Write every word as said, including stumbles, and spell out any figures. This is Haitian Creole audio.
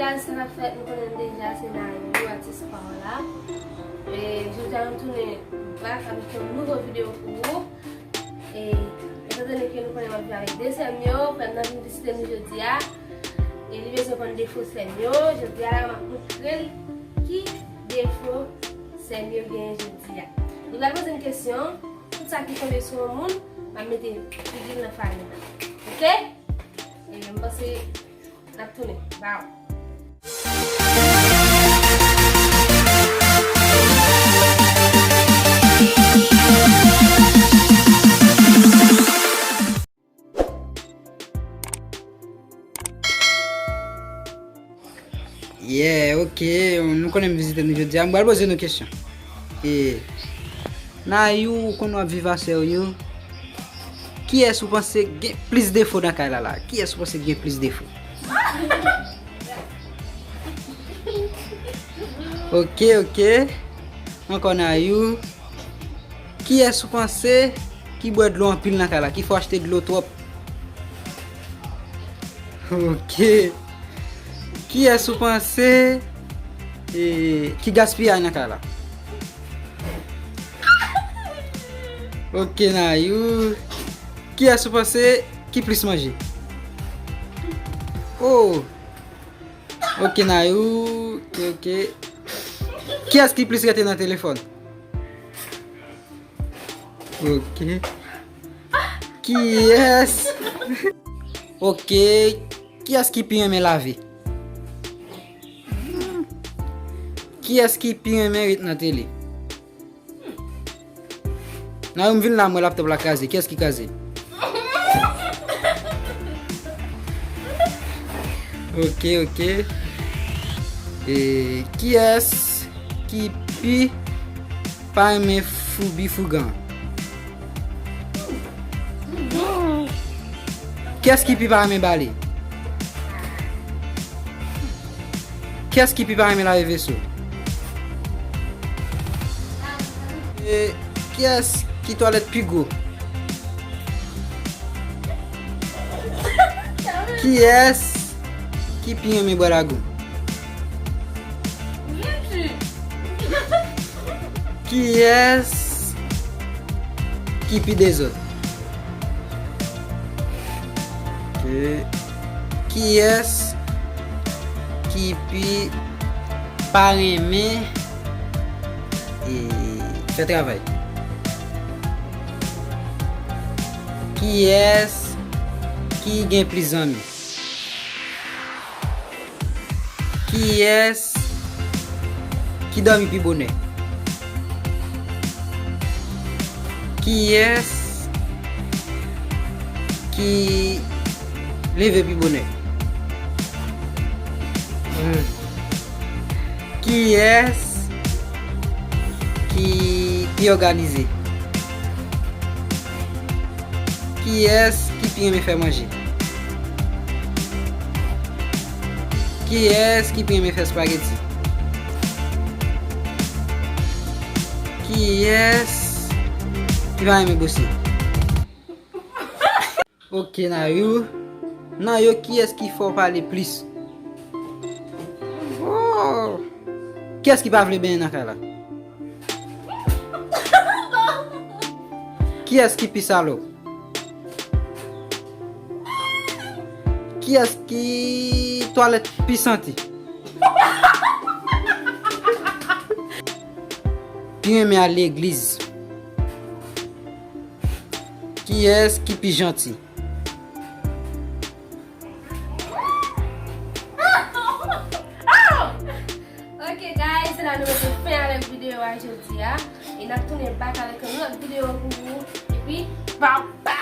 Sa k ap fèt, nou konnen deja, se Nayou, atis pa w la. E jodi a nou tounen back avèk yon nouvo videyo pou ou. E etandone ke nou konnen m ap viv avèk de sè m yo, frè m nan vin vizite nou jodi a. E li bezwen konn defo sè m yo. Jodi a la, m ap montre l ki defo sè m yo genyen jodi a. Li pral poze m kesyon, tout sa ki tonbe sou yon moun, m ap mete figi l nan farin nan. Oke? E m panse n ap tounen. Baw. Yeah, ok. Nou konnen m vizite nou jodi a. M pral poze nou kesyon. E, Nayou, ou konn w ap viv a sè w yo. Kiyès ou panse gen plis defo nan kay la la? Kiyès ou panse gen plis defo? Ok, ok. Ankò Nayou. Kiyès ou panse ki bwè dlo anpil nan kay la? Ki fè w achte dlo twòp? Ok. Kiyès ou panse, e, ki gaspiyay nan kay la? Ok, Nayou. Kiyès ou panse ki plis manje? Oh. Ok, Nayou. Ok, ok. Kiyès ki plis rete nan telefòn? Ok. Kiyès? Ok. Kiyès ki pi renmen lave? Kiyès ki pi renmen ret nan tele? Nayou, m vin la, m wè laptòp la kraze. Kiyès ki kraze? Ok, ok. E kiyès ki pi pa renmen foubi fougan? Kiyès ki pi pa renmen bale? Kiyès ki pi pa renmen lave veso? E kiyès ki twalèt pi gwo? Kiyès ki pi renmen bwè lagout? Kiyès ki pi dezòd? Ok. Kiyès ki pi pa renmen, e, fè travay? Kiyès ki gen plis zanmi? Kiyès ki dòmi pi bonè? Kiyès ki leve pi bonè? Hmm. Kiyès ki pi òganize? Kiyès ki pi renmen fè manje? Kiyès ki pi renmen fè espageti? Kiyès ki pa renmen bwose? Ok, Nayou. Nan yo, kiyès ki fè w pale plis? Oh! Kiyès ki pa vle benyen nan kay la? Kiyès ki pi salòp? Kiyès ki twalèt pi santi? Pi renmen al legliz? Kiyès ki pi janti? Ok, guys, se la nou mete fen avèk videyo a jodi a. E n ap tounen back avèk yon lòt videyo pou ou. Epi, bye bye!